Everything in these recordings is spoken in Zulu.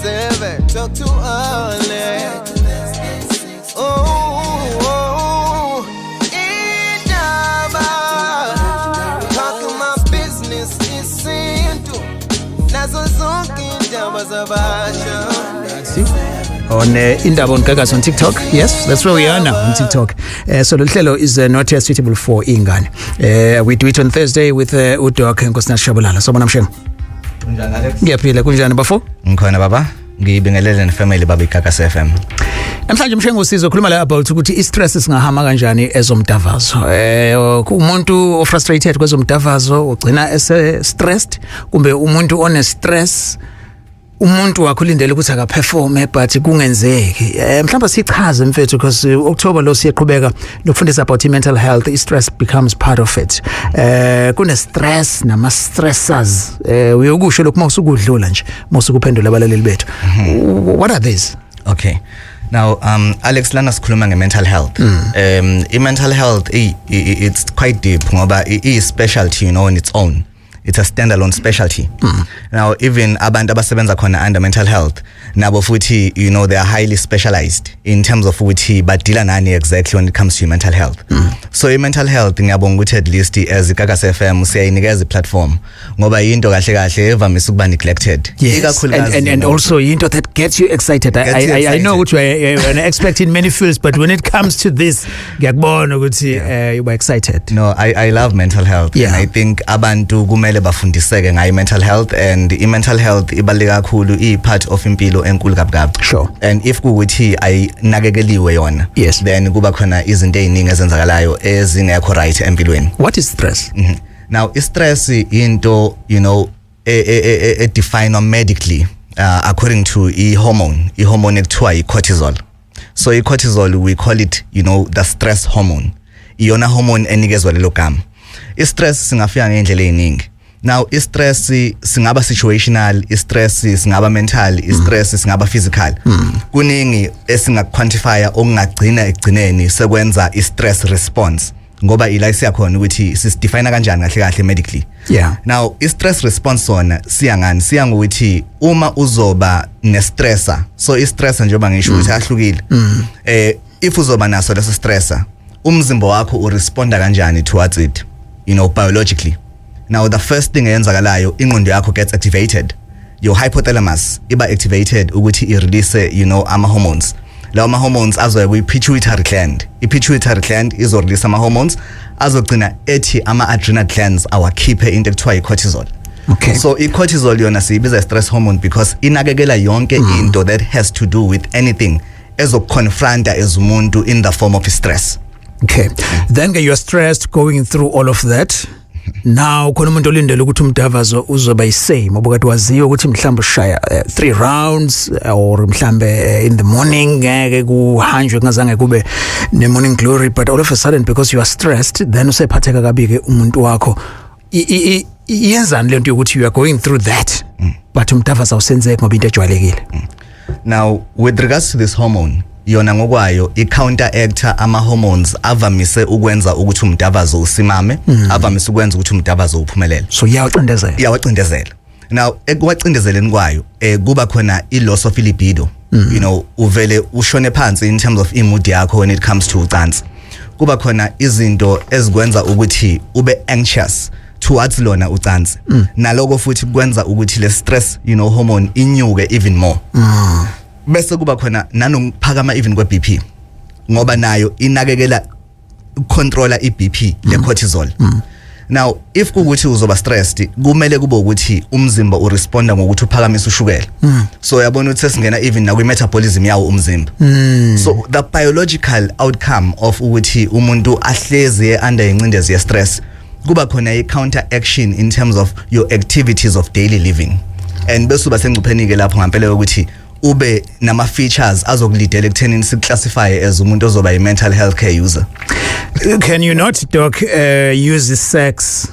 7, talk to Alex. Oh, indaba. Talking my business isintu. Nazo zonke indaba zabasha. On Indaba on Gagasi on TikTok. Yes, that's where we are now, on TikTok. So lolu hlelo is not suitable for ingane. We do it on Thursday with uDoc Nkosinathi Shabalala. Sawubona, Mshengu. Kunjani, Alex? Ngiyaphila, kunjani, bafo? Ngikhona, baba. Ngibingelele nefamily, baba, iGagasi FM. Namhlanje, Mshengu, sizokhuluma la about ukuthi i-stress singahama kanjani ezomdavazo. Umuntu o frustrated kwezomdavazo ugcina ese stressed, kumbe umuntu one stress, umuntu wakho ulindele ukuthi akaperforme but kungenzeki. Mhlawumbe sichaze, mfethu, because October lo siyaqhubeka nokufundisa about i-mental health. I-stress becomes part of it. Kune stress nama stressors. Uyokusho lokhu mawusukudlula nje, mawusukuphendula abalaleli bethu. What are these? Okay. Now Alex, lana sikhuluma nge-mental health. I-mental health it's quite deep ngoba i specialty on its own. It's a standalone specialty. Now even abantu abasebenza khona under mental health nabo futhi they are highly specialized in terms of ukuthi badeala nani exactly when it comes to mental health. So i-mental health, ngiyabonga ukuthi at least as iGagasi FM siyayinikeza i-platform ngoba into kahle kahle evamise ukuba neglected. Yes, and also into that gets you excited. Gets you I know excited. ukuthi you are an expert in many fields, but when it comes to this, ngiyakubona ukuthi you were excited. No, I love mental health and I think abantu kumele bafundiseke ngayo mental health, and i mental health ibaluleke kakhulu, i part of impilo enkulu kabi kabi. And if kuwukuthi ayinakekeliwe yona, then kuba khona izinto eziningi ezenzakalayo ezingekho right empilweni. What is stress? Now i-stress into e define medically according to i hormone ekuthiwa i-cortisol. So i-cortisol, we call it the stress hormone. Iyona hormone enikezwa lelo gama. I-stress singafika ngendlela eziningi. Now i-stress singaba situational, i-stress singaba mental, i-stress singaba physical. Kuningi esingaquantify okungagcina ekugcineni sekwenza i-stress response, ngoba ila siyakhona ukuthi sisidefine kanjani kahle kahle medically. Now i-stress response sona siya ngani? Siya ngokuthi uma uzoba ne-stressor, so i-stressor njengoba ngisho ukuthi ahlukile, if uzoba naso leso stressor, umzimba wakho uresponda kanjani towards it biologically. Now the first thing eyenzakalayo, ingqondo yakho gets activated. Your hypothalamus iba activated ukuthi i-release ama hormones. Lawo ma hormones azoya kwi pituitary gland. I pituitary gland izo release ama hormones azogcina ethi ama adrenal glands awakhiphe into ekuthiwa i-cortisol. So i-cortisol yona siyibiza stress hormone because inakekela yonke into that has to do with anything ezokuconfronta as umuntu in the form of stress. Okay, then ke you are stressed going through all of that. Now khona umuntu olindele ukuthi umdavazo uzoba yisame obukade waziwa, ukuthi mhlawumbe ushaya 3 rounds or mhlambe in the morning ngeke kuhanjwe kungazange kube ne morning glory, but all of a sudden, because you are stressed, then usephatheka kabi ke umuntu wakho. Iyenzani lento yokuthi you are going through that but umdavazo awusenzeki ngoba into ejwayelekile? Now with regards to this hormone, yona ngokwayo i-counteractor ama hormones avamise ukwenza ukuthi umdavazo usimame, avamise ukwenza ukuthi umdavazo uphumelele. So iyawacindezela. Iyawacindezela. Now ekuwacindezeleni kwayo kuba khona i loss of libido. Uvele ushone phansi in terms of imood yakho when it comes to ucansi. Kuba khona izinto ezikwenza ukuthi ube anxious towards lona ucansi. Naloko futhi kwenza ukuthi le stress hormone inyuke even more. Bese kuba khona nanokuphakama even kwe BP, ngoba nayo inakekela controller iBP, le cortisol. Now if kukuthi uzoba stressed, kumele kube ukuthi umzimba uresponda ngokuthi uphakamise ushukela. So uyabona ukuthi sesingena even na kwi metabolism yawo umzimba. So the biological outcome of ukuthi umuntu ahlezi under incindezi ye stress, kuba khona i counteraction in terms of your activities of daily living, and bese uba sengcupheni ke lapho ngempela ukuthi ube nama features azokulidela ekuthenini sikuclassify as umuntu ozoba i mental health care user. Can you not, doc, use the sex,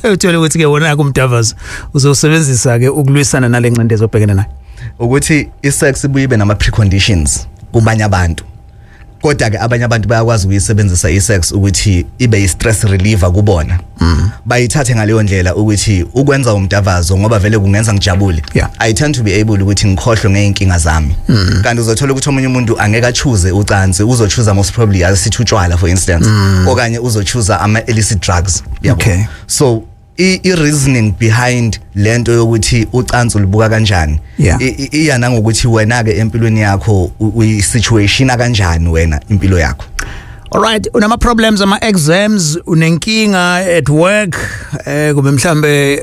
uthola ukuthi ke wona kumdavazo uzosebenzisa ke ukulwisana nale ncindezi obhekene nayo? Ukuthi isex ibuye ibe nama preconditions kubanye abantu. Kodwa ke abanye abantu bayakwazi ukuyisebenzisa isex ukuthi ibe i-stress reliever kubona, bayithathe ngaleyo ndlela ukuthi ukwenza umdavazo, ngoba vele kungenza ngijabule, I tend to be able ukuthi ngikhohlwe ngeinkinga zami. Kanti uzothola ukuthi omunye umuntu angeke achoose ucansi, uzochoose most probably asithi utshwala, for instance, okanye uzochoose ama illicit drugs, yabo. So i reasoning behind lento yokuthi ucansi ulibuka kanjani iya nangokuthi wena ke empilweni yakho uyi-situation kanjani wena impilo yakho. Alright, unama problems ama exams, unenkinga at work, kumbe mhlambe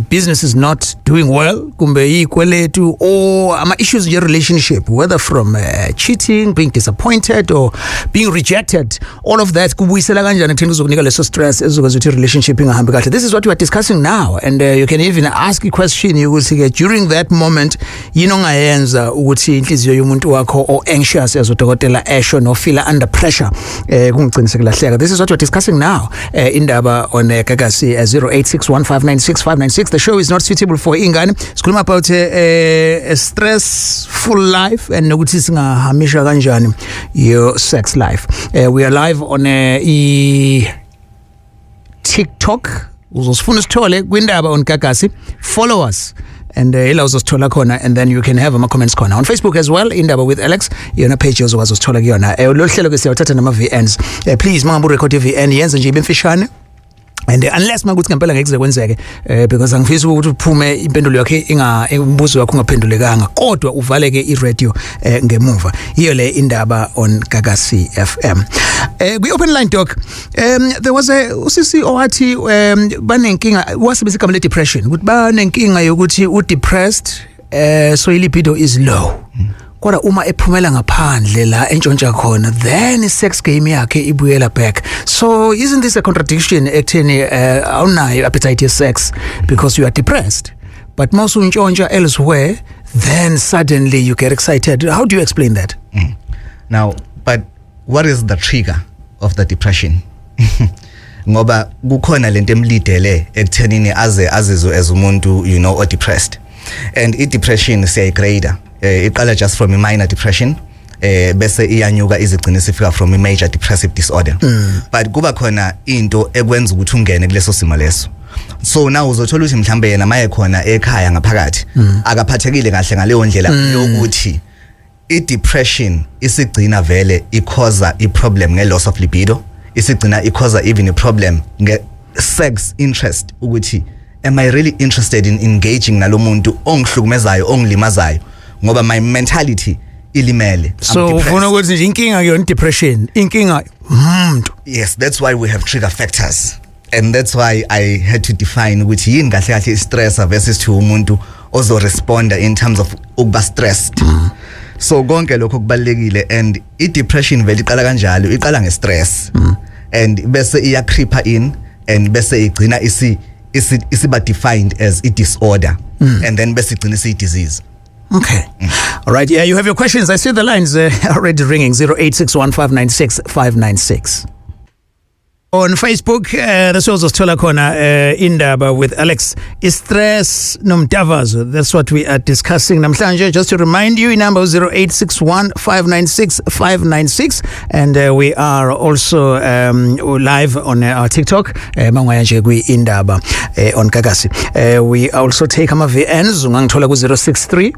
business is not doing well, kumbe ikweletu or ama issues in your relationship, whether from cheating, being disappointed or being rejected, all of that kubuyisela kanjani ekutheni kuzokunika leso stress ezokwenza ukuthi relationship ingahambi kahle? This is what we are discussing now, and you can even ask a question ukuthi ke during that moment yini ongayenza ukuthi inhliziyo yomuntu wakho o anxious, as udokotela esho, no feel under pressure, kungigcina sekulahleka. This is what we're discussing now, indaba on Gagasi, 0861596596. The show is not suitable for ingane. Sikhuluma about a stressful life and nokuthi singahamisha kanjani your sex life. We are live on i TikTok. Uzosifuna usithole kwindaba on Gagasi. Follow us and ila uzosithola khona, and then you can have ama comments khona. On Facebook as well, Indaba with Alex, iyona page ozokwazi usithola kuyona. Lo hlelo ke siyawuthatha nama VNs. Please, mangabe urecord iVN, yenze nje ibe mfishane, and unless makuthi ngempela ngeke kuze kwenzeke, because angifisi ukuthi uphume impendulo yakhe inga umbuzo wakho ungaphendulekanga, kodwa uvaleke iradio ngemuva. Iyo le indaba on Gagasi FM. Kwi open line, doc, there was a usisi owathi banenkinga, wasebenzisa igama le depression, ukuthi banenkinga yokuthi u depressed, so libido is low, kodwa uma ephumela ngaphandle la entshontsha khona, then i-sex game yakhe ibuyela back. So isn't this a contradiction ekutheni awunayo appetite ye-sex because you are depressed, but mawusuntshontsha elsewhere, then suddenly you get excited? How do you explain that? Now, but what is the trigger of the depression? Ngoba kukhona lento emlidele ekuthenini aze azizwe as umuntu or depressed. And i depression siyayigrade. Iqala just from a minor depression, bese iyanyuka izigcina sifika from a major depressive disorder. But kuba khona into ekwenza ukuthi ungene kuleso simo leso. So now uzothola ukuthi mhlambe yena maye khona ekhaya ngaphakathi akaphathekile kahle ngaleyo ndlela yokuthi i-depression isigcina vele icausa i-problem nge-loss of libido, isigcina icausa even i-problem nge-sex interest, ukuthi am I really interested in engaging nalomuntu ongihlukumezayo, ongilimazayo, ngoba my mentality ilimele. I'm So depressed. ufuna ukuthi nje inkinga kuyona depression, inkinga umuntu? Yes, that's why we have trigger factors, and that's why I had to define ukuthi yini kahle kahle i-stressor versus to umuntu ozoresponda in terms of ukuba stressed. So konke lokho kubalekile, and i-depression vele iqala kanjalo, iqala nge-stress and bese iya creeper in and bese igcina isiba defined as i disorder and then bese igcina isiyi disease. Okay. All right. Yeah, you have your questions. I see the lines already ringing. 0861596596. On Facebook, that's also sithola khona, Indaba with Alex. Stress nomdavazo. That's what we are discussing namhlanje. Just to remind you, number 0861596596, and we are also live on our TikTok. Mangwaya nje kwi Indaba on Gagasi. We also take ama VNs. Ungangithola ku 063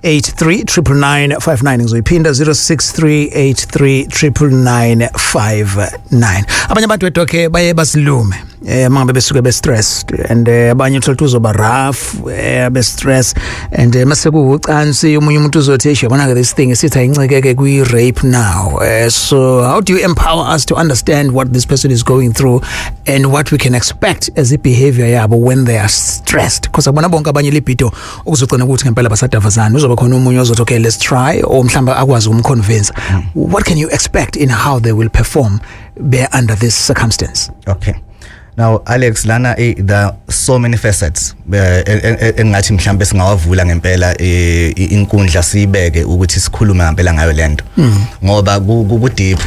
839959. Ngizoyiphinda, 0638399959. Abanye abantu, doc, baye basilume mangabe besuke be stressed, and abanye uthola ukuthi uzoba rough, be stress, and mase kuucansi omunye umuntu uzothi, "Eish, yabona ke, this thing isithi ayincikeke kwi rape now." So how do you empower us to understand what this person is going through and what we can expect as a behavior yabo when they are stressed? Because abona bonke abanye libido okuzogcina ukuthi ngempela basadavazana, uzoba khona omunye ozothi, "Okay, let's try," or mhlawumbe akwazi ukumconvince. What can you expect in how they will perform be under this circumstance? Okay. Now, Alex, lana there are so many facets engathi mhlambe singawavula ngempela inkundla siyibeke ukuthi sikhulume ngempela ngayo lento, ngoba ku deep.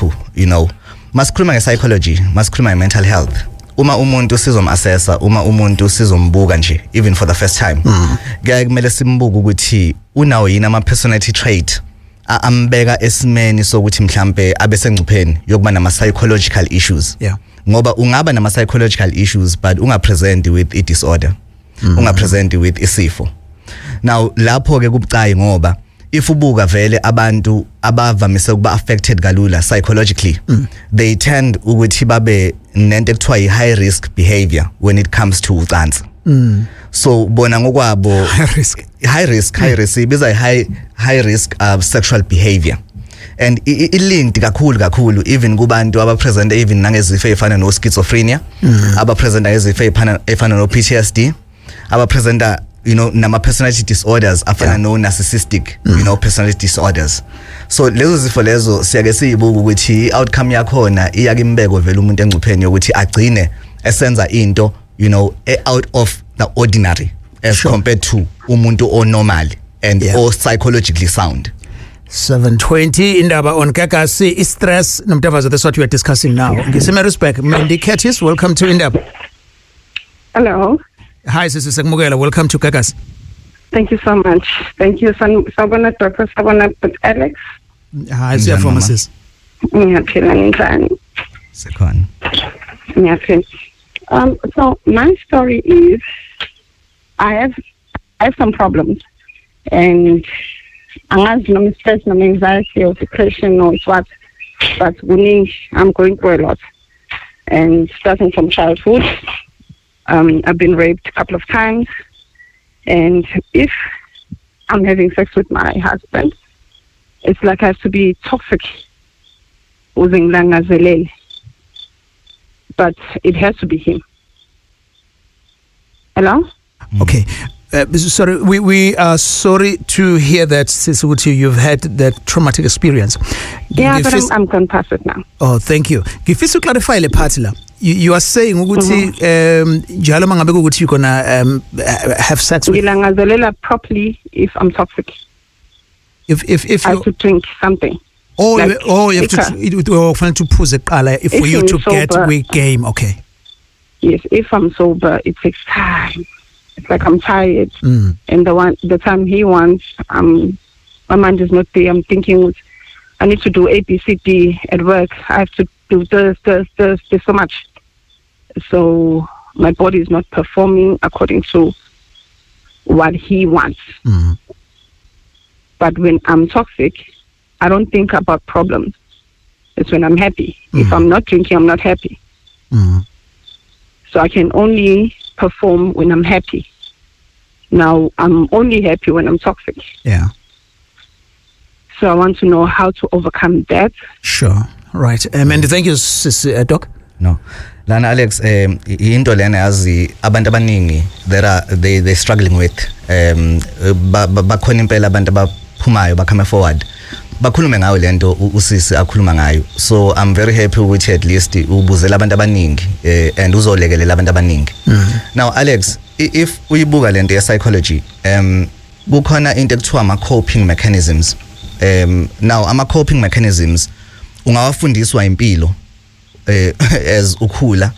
Masikhuluma nge-psychology, masikhuluma nge-mental health, uma umuntu sizomassessa, uma umuntu sizombuka nje even for the first time, kuyaye kumele simbuke ukuthi unawo yini ama personality trait. Ambeka esimeni sokuthi mhlambe abe sengcupheni yokuba nama psychological issues, ngoba ungaba nama psychological issues but unga present with i disorder, unga present with isifo. Now lapho ke kubucayi, ngoba if ubuka vele abantu abavamise ukuba affected kalula psychologically, they tend ukuthi babe nento ekuthiwa i high risk behavior when it comes to ucansi. So bona ngokwabo High risk. High risk, high risk, ibiza high risk sexual behavior, and i-linked kakhulu kakhulu even kubantu abapresent even nangezifo ezifana no schizophrenia, abapresenta ngezifo ezifana no PTSD, abapresenta nama personality disorders afana no narcissistic personality disorders. So lezo zifo lezo siyake siyibuka ukuthi i-outcome yakhona iyake imbeko vele umuntu engcupheni yokuthi agcine esenza into out of the ordinary as compared to umuntu onormal and or psychologically sound. 7:20, Indaba on Gagasi. Stress nomdavazo, that's what we are discussing now. NgiseMaritzburg. Mandy Curtis, welcome to Indaba. Hello. Hi sisi, siyakumukela. Welcome to Gagasi. Thank you so much. Thank you, Sawubona Dr. Sawubona Alex. Hi, siyavuma, Mama? sis. Ngiyaphila, ninjani? Sikhona. Ngiyaphila. So my story is I have some problems and angazi noma stress, noma anxiety or depression or what, but kuningi, I'm going through a lot. And starting from childhood, I've been raped a couple of times. And if I'm having sex with my husband, it's like I have to be toxic ukuze ngilangazelele. But it has to be him. Hello? Okay. Sorry, we are sorry to hear that, sis, ukuthi you've had that traumatic experience. Yeah, but I'm gone past it now. Oh, thank you. Ngifisa uclarify le part la. You are saying ukuthi njalo mangabe ukuthi you're gonna have sex with Ngilangazelela properly if I'm toxic. If I you have to drink something. Oh, like you, oh, you have liquor. to, oh, kufanele ukuthi uphuze kuqala if for If you I'm to get sober. we game, okay. Yes, if I'm sober, it takes time. It's like I'm tired, and the time he wants, my mind is not there. I'm thinking, I need to do A, B, C, D at work. I have to do this, this, this. There's so much. So my body is not performing according to what he wants. But when I'm toxic, I don't think about problems. It's when I'm happy. If I'm not drinking, I'm not happy. So I can only perform when I'm happy. Now, I'm only happy when I'm toxic. So I want to know how to overcome that. Sure. Right. And thank you, sis, Doc. No, lana Alex, into lena yazi abantu abaningi that are they struggling with. Bakhona impela abantu abaphumayo, bacome forward, bakhulume ngayo lento usisi akhuluma ngayo. So I'm very happy ukuthi at least ubuzela abantu abaningi and uzolekelela abantu abaningi. Now Alex, if uyibuka lento ye psychology, kukhona into ekuthiwa ama coping mechanisms. Now ama coping mechanisms ungawafundiswa impilo as ukhula.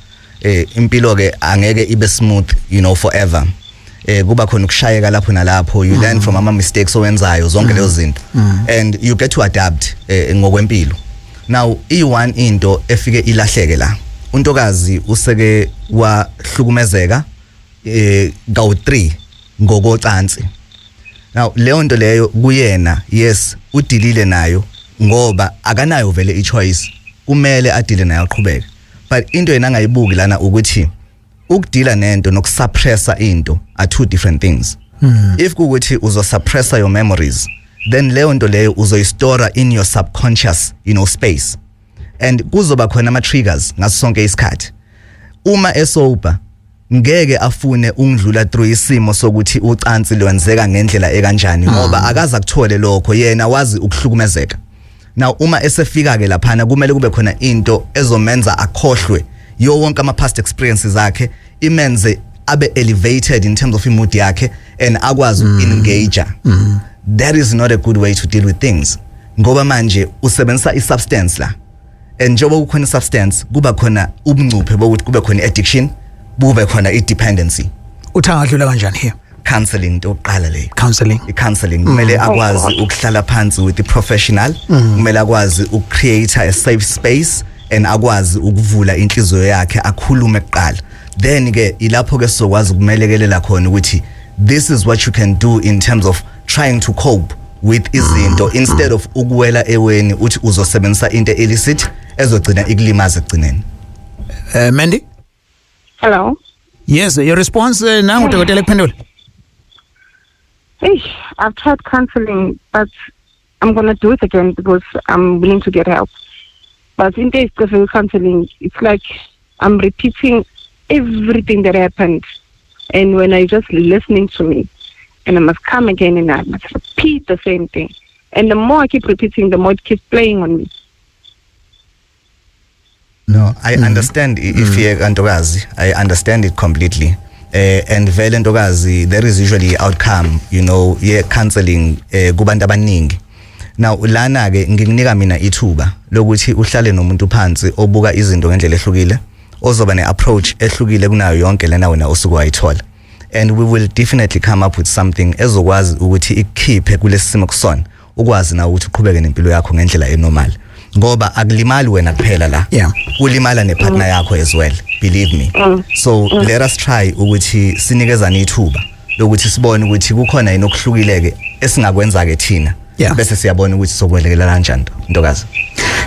Impilo ke angeke ibe smooth forever. Kuba khona ukushayeka lapho nalapho. You learn from ama mistakes owenzayo, zonke lezo zinto, and you get to adapt ngokwempilo. Now i1 into efike ilahleke la, untokazi useke wahlukumezeka kawu3 ngokocansi. Now leyo nto leyo kuyena, yes, udilile nayo ngoba akanayo vele ichoice, kumele adile nayo, aqhubeke. But into yena angayibuki lana ukuthi ukudila nento nokusuppressa into are two different things. If kuwukuthi uzosuppressa your memories, then leyo nto leyo uzoyistora in your subconscious space, and kuzoba khona ama triggers ngaso sonke isikhathi. Uma esober, ngeke afune ungidlula through isimo sokuthi ucansi lwenzeka ngendlela ekanjani, ngoba akaza kuthole lokho, yena wazi ukuhlukumezeka. Now uma esefika ke laphana, kumele kube khona into ezomenza akhohlwe yo wonke ama past experiences akhe, imenze abe elevated in terms of imood yakhe and akwazi uku-engage. That is not a good way to deal with things, ngoba manje usebenzisa i-substance la, and njengoba kukhona i-substance, kuba khona ubungcuphe bokuthi kube khona i-addiction, kube khona i-dependency. Uthi angadlula kanjani here? Counseling into yokuqala leyo. Counseling. I-counseling, kumele akwazi ukuhlala phansi with the professional, kumele akwazi ukucreate a safe space and akwazi ukuvula inhliziyo yakhe, akhulume kuqala. Then ke ilapho ke sizokwazi ukumelekelela khona ukuthi this is what you can do in terms of trying to cope with izinto, instead of ukuwela eweni uthi uzosebenzisa into illicit ezogcina ikulimaza ekugcineni. Mandy? Hello. Yes, your response, nangu udokotela ekuphendula. Hey, I've tried counseling, but I'm gonna do it again because I'm willing to get help. But in days of counseling, it's like I'm repeating everything that happened. And when I just listening to me, and I must come again and I must repeat the same thing. And the more I keep repeating, the more it keeps playing on me. No, I understand ifear, ntokazi. I understand it completely. And vele, ntokazi, there is usually outcome ye counseling kubantu abaningi. Now lana ke ngikunika mina ithuba lokuthi uhlale nomuntu phansi obuka izinto ngendlela ehlukile, ozoba neapproach ehlukile kunayo yonke lena wena osuke wayithola. And we will definitely come up with something ezokwazi ukuthi ikukhiphe kulesi simo kusona, ukwazi na ukuthi uqhubeke nempilo yakho ngendlela enormal. Ngoba akulimali wena kuphela la. Kulimala nepartner yakho as well, believe me. So let us try ukuthi sinikezane ithuba lokuthi sibone ukuthi kukhona yini okuhlukile ke esingakwenza ke thina. Bese siyabona ukuthi sokwelekelela kanjani, ntokazi.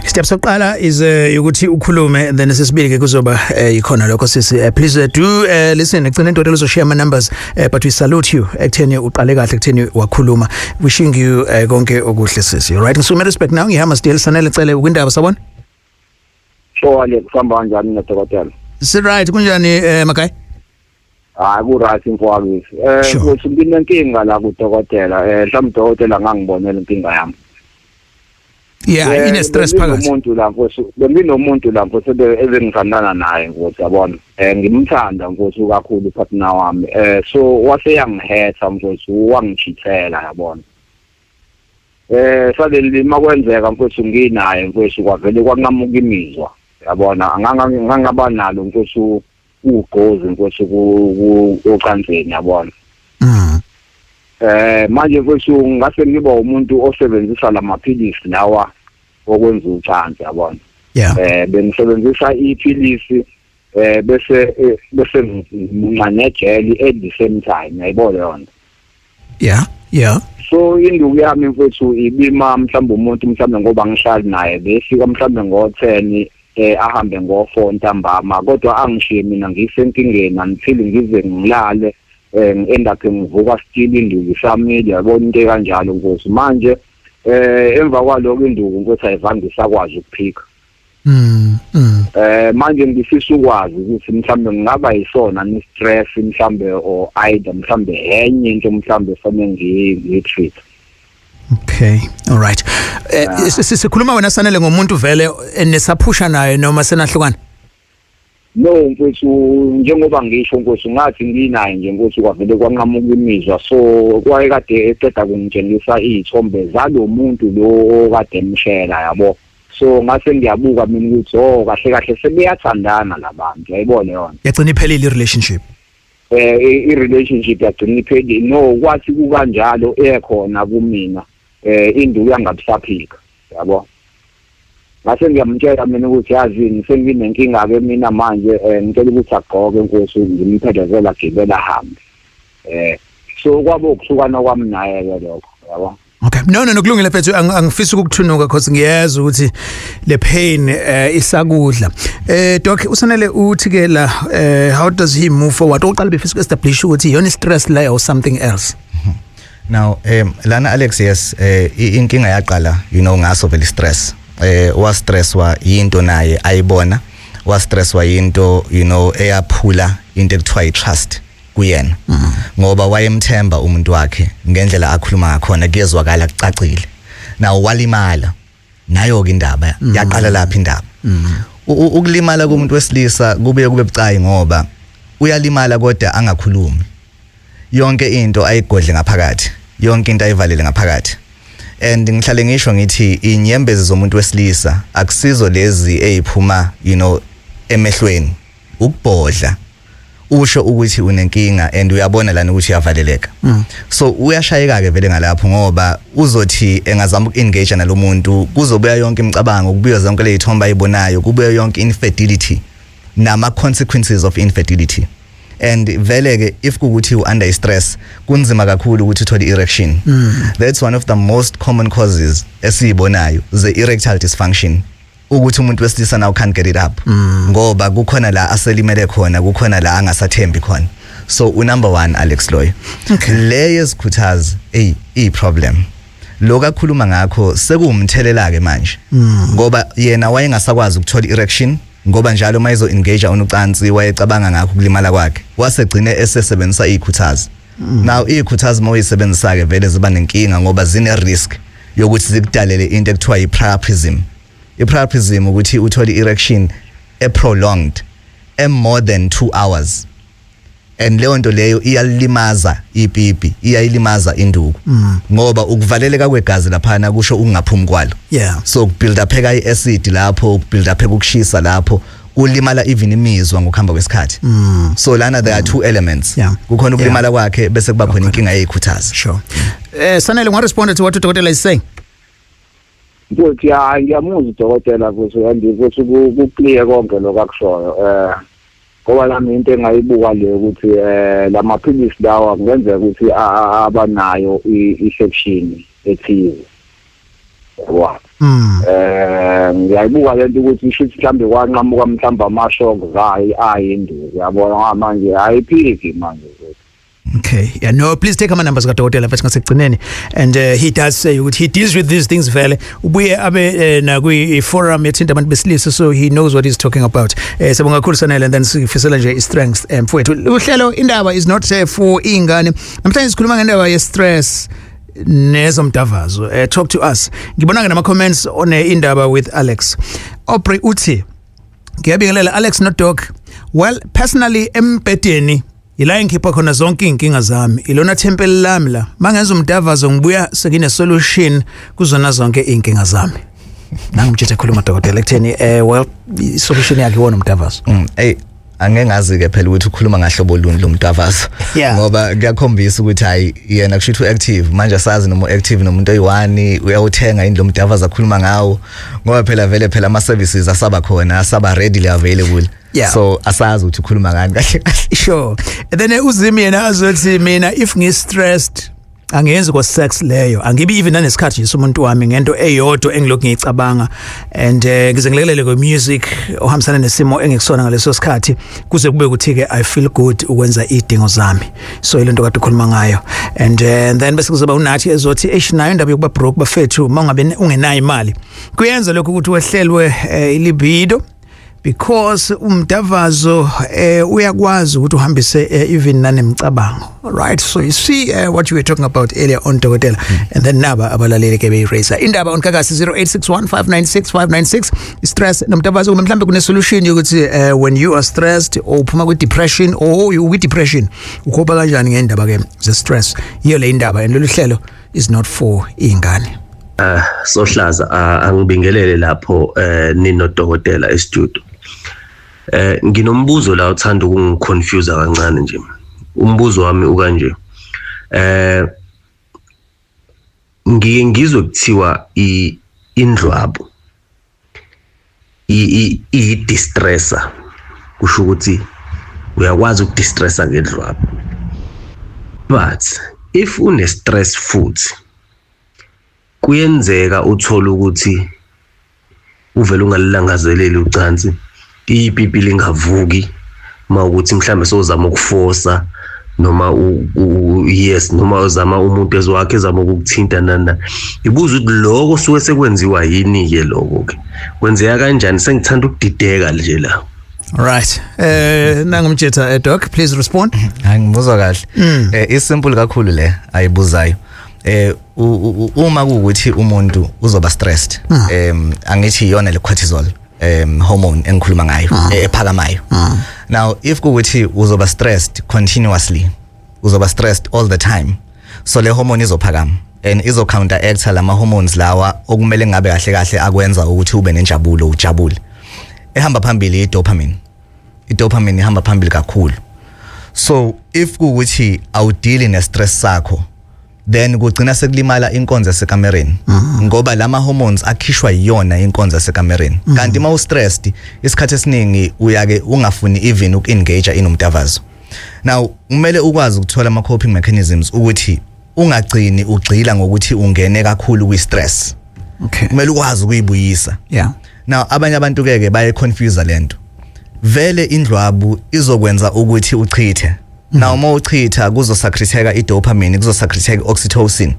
Step sokuqala is ukuthi ukhulume, then sesibili ke kuzoba ikhona lokho, sisi. Please do listen, egcina indoda uzoshare ama numbers, but we salute you ekutheni uqale kahle, ekutheni wakhuluma. Wishing you konke okuhle, sisi. Right, ngisume respect now, ngihamba still Sanele Cele kwindaba, sabona. Sure, kuhamba kanjani nodokotela? Si right, kunjani Makai? Hayi, ku right, mfowethu. Ukuthi nginenkinga la kudokotela. Mhlawumbe udokotela ngangibonela inkinga yami. Yeah, ine stress phakathi. Umuntu la, nkosi, benginomuntu la, nkosi, ebengithandana naye, nkosi, yabona. Ngimthanda, nkosi, kakhulu partner wami. So wase yangihetha, nkosi, wangichithela, yabona. Suddenly makwenzeka, nkosi, nginaye, nkosi, kwavele kwanqamuka imizwa. Yabona, angangaba nalo, nkosi, ugqozi, nkosi, ku ocansini, yabona. Manje, mfowethu, ngase ngiba umuntu osebenzisa lamaphilisi lawa okwenza ucansi, yabona. Bengisebenzisa iphilisi bese ngimunca nejeli at the same time, yayibona yona. So induku yami, mfowethu, ibima mhlawumbe umuntu mhlawumbe ngoba ngihlali naye befika mhlawumbe ngo-10, ahambe ngo-4 ntambama, kodwa angishiye mina ngisenkingeni until ngize ngilale, end up ngivuka still induku isamile, yabona, into kanjalo, nkosi. Manje emva kwaloko induku, nkosi, ayivange isakwazi ukuphika. Manje ngifisa ukwazi ukuthi mhlambe ngingaba yisona ni stress mhlambe or either mhlambe enye into mhlambe fanele ngiyi-treat. Okay, all right. Sikhuluma wena, Sanele, ngomuntu vele enesaphusha naye noma senahlukana? No, mfowethu, njengoba ngisho, nkosi, ngathi nginaye nje, nkosi, kwavele kwanqamuka imizwa. So kwaye kade eqeda kungitshengisa iy'thombe zalo muntu lo okade emshela, yabo. So ngase ngiyabuka mina ukuthi oh, kahle kahle sebeyathandana labantu, yayibona yona. Yagcina iphelile i-relationship. I-relationship yagcina iphelile. No, kwathi kukanjalo ekhona kumina induku yangabisaphika, yabo. Ngase ngiyamtshela mina ukuthi yazini, senginenkinga ke mina manje, ngicela ukuthi agqoke, nkosi, ngimphelezela agibela ahambe. So kwabo ukuhlukana kwami naye ke lokho, yabo. Okay. No, kulungile mfethu, angifisi ukukuthunuka because ngiyezwa ukuthi le pain isakudla. Doc, uSanele uthi ke la, how does he move forward? Oqala befisa uku-establish ukuthi yona stress la or something else. Now lana, Alex, yes, inkinga yaqala ngaso vele stress. Wa stresswa into naye ayibona, wa stresswa into eyaphula into ekuthiwa i trust kuyena. Ngoba wayemthemba umuntu wakhe ngendlela akhuluma ngakhona, kuyezwakala kucacile. Now walimala nayo ke indaba yaqala lapha indaba. Ukulimala komuntu wesilisa kube bucayi ngoba uyalimala kodwa angakhulumi. Yonke into ayigodle ngaphakathi, yonke into ayivalele ngaphakathi. And ngihlale ngisho ngithi inyembezi zomuntu wesilisa akusizo lezi eziphuma emehlweni, ukubhodla. Usho ukuthi unenkinga and uyabona lana ukuthi uyavaleleka. So uyashayeka ke vele ngalapho, ngoba uzothi engazama uku-engage nalomuntu, kuzobuya yonke imicabango, kubuya zonke lezithombe ayibonayo, kubuya yonke infertility nama consequences of infertility. And vele ke, if kukuthi u under stress, kunzima kakhulu ukuthi uthole erection. That's one of the most common causes esiyibonayo ze erectile dysfunction, ukuthi umuntu wesilisa now can't get it up ngoba kukhona la aselimele khona, kukhona la angasathembi khona. So u number 1, Alex, loyo. Le yesikhuthazi, ey, i problem lokho akhuluma ngakho sekuwumthelela ke manje, ngoba yena wayengasakwazi ukuthola erection, ngoba njalo mayizo engage unocansi wayecabanga ngakho ukulimala kwakhe, wasegcine esesebenzisa izikhuthazi. Now izikhuthazi mawuyisebenzisa ke vele ziba nenkinga, ngoba zine risk yokuthi zikudalele into ekuthiwa i-priapism. I-priapism ukuthi uthole erection e prolonged, e more than 2 hours, and leyo nto leyo iyalimaza ipipi, iyayilimaza induku, ngoba ukuvaleleka kwegazi laphana kusho ukungaphumi kwalo. So kubuild upheka iacid lapho, kubuild up ukushisa lapho, kulimala even imizwa ngokuhamba kwesikhathi. So lana there are two elements. Kukhona ukulimala kwakhe, bese kuba khona inkinga yezikhuthazi. Sure. Sanele, unga respond to what udokotela is saying? Futhi hayi, ngiyamuzwa udokotela futhi, and futhi ku-clear konke lokho akushoyo, ngoba nami into engayibuka le ukuthi lamaphilisi lawa kungenzeka ukuthi abanayo i-section ethize, yabo. Ngiyayibuka lento ukuthi ishuthi mhlambe kwanqamuka mhlawumbe ama-shock ayi ayinduku, yabona, manje ayiphiki manje. Okay. Yeah, no, please take ama numbers kadokotela mfethu ngasekugcineni. And he does say ukuthi he deals with these things vele. Ubuye abe na kwi forum ethinta abantu besilisa, so he knows what he's talking about. Sibonga kakhulu, Sanele, and then sifisela nje i-strength, mfowethu. Uhlelo Indaba is not for ingane. Namhlanje sikhuluma ngendaba ye stress nezomdavazo. Talk to us. Ngibona ke nama comments on Indaba with Alex. Aubrey uthi, "Ngiyabingelela Alex no Doc. Well, personally, embhedeni ila engikhipha khona zonke inkinga zami. Ilona temple lami la. Mangenza umdavazo ngibuya sekine solution kuzona zonke inkinga zami." Nangimtshela ekhuluma dokotela ekutheni well, i solution yakhe iwona umdavazo. Ey, angeke ngazi ke phela ukuthi ukhuluma ngahlobo luni lomdavazo, ngoba kuyakhombisa ukuthi hayi, yena kusho ukuthi active manje, asazi noma active nomuntu oyi1 uyawuthenga yini lo mdavazo akhuluma ngawo, ngoba phela vele phela ama services asaba khona, asaba readily available. So asazi ukuthi ukhuluma ngani kahle kahle. Sure. And then uzimi yena azothi, "Mina if ngi stressed angenzi kwa sex leyo, angibi even nanesikhathi nje somuntu wami ngento eyodwa engilokhu ngiyicabanga, and ngize ngilekelele kwe music ohambisana nesimo engikusona ngaleso sikhathi, kuze kube ukuthi ke I feel good ukwenza idingo zami." So ile nto kade ukhuluma ngayo. And then bese kuzoba unathi ezothi, "Eish, nayo indaba yokuba broke bafethu, mawungabe ungenayo imali kuyenza lokho ukuthi wehlelwe ilibido, because umdavazo uyakwazi ukuthi uhambise even nanemcabango." Right, so you see what you were talking about earlier on, dokotela. And then naba abalaleli ke beyi-raise Indaba on Gagasi, 0861596596, stress nomdavazo, kumbe mhlambe kune solution yokuthi when you are stressed or uphuma kwi depression or you with depression, ucopa kanjani ngendaba ke ze stress. Yiyo le indaba, and lolu hlelo is not for ingane. Sohlaza, angibingelele lapho ninodokotela e-studio. Nginombuzo la uthanda ukungiconfuse kancane nje. Umbuzo wami ukanje. Ngike ngizwe kuthiwa indlwabo i distressor, kusho ukuthi uyakwazi ukudistressa ngendlwabo. But if une stress futhi kuyenzeka uthola ukuthi uvele ungalilangazeleli ucansi, ipipi lingavuki, mawukuthi mhlambe sowuzama ukuforsa noma yes, noma uzama umuntu ezwakhe ezama ukukuthinta nana, ibuza ukuthi lokho suke sekwenziwa yini ke, lokho ke kwenzeka kanjani? Sengithanda ukudideka nje la. Right, nangumthetha, doc, please respond. Hayi, ngibuzwa kahle. Isimple kakhulu le ayibuzayo. Uma kuukuthi umuntu uzoba stressed, angithi iyona le cortisol hormone engikhuluma ngayo ephakamayo. Now if kuukuthi uzoba stressed continuously, uzoba stressed all the time, so le hormone izophakama and izo counteract lama hormones lawa okumele ngabe kahle kahle akwenza ukuthi ube nenjabulo, ujabule. Ehamba phambili i dopamine. I dopamine ihamba phambili kakhulu. So if kuwukuthi awudili ne-stress sakho, then kugcina sekulimala inkonzo yasekamereni, ngoba lama hormones akhishwa yiyona inkonzo yasekamereni. Kanti uma u-stressed isikhathi esiningi uyake ungafuni even uku-engage inomdavazo. Now kumele ukwazi ukuthola ama coping mechanisms ukuthi ungagcini ugxila ngokuthi ungene kakhulu kwi-stress. Kumele ukwazi ukuyibuyisa. Now abanye abantu ke baye confuse lento. Vele indlwabu izokwenza ukuthi uchithe. Now uma uchitha kuzosecreteka idopamine, kuzosecreteka oxytocin.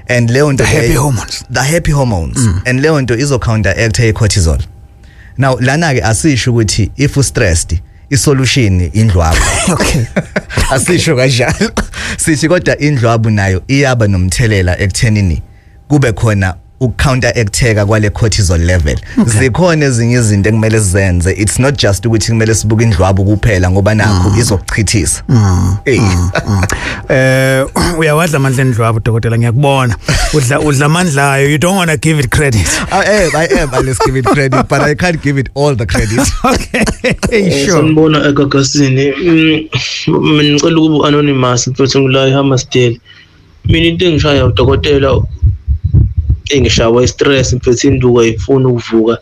And leyo nto The happy hormones. The happy hormones. And leyo nto izo counteract i-cortisol. Now lana ke asisho ukuthi if u stressed isolution indlwabu. Asisho kanjalo. Sithi kodwa indlwabu nayo iyaba nomthelela ekuthenini kube khona ukucounteracteka kwale cortisol level. Zikhona ezinye izinto ekumele sizenze. It's not just ukuthi kumele sibuke indlwabu kuphela ngoba nakho izokuchithisa. Uyawadla amandla endlwabu, dokotela, ngiyakubona. Udla amandla ayo. You don't want to give it credit. I am, let's give it credit, but I can't give it all the credit. Okay, sure. Sanibona egagasini. Mina ngicela ukuba anonymous, mfethu, ngila eHammarsdale. Mina into engishaya, udokotela, engishawa i-stress, mfethu, induku ayifuni ukuvuka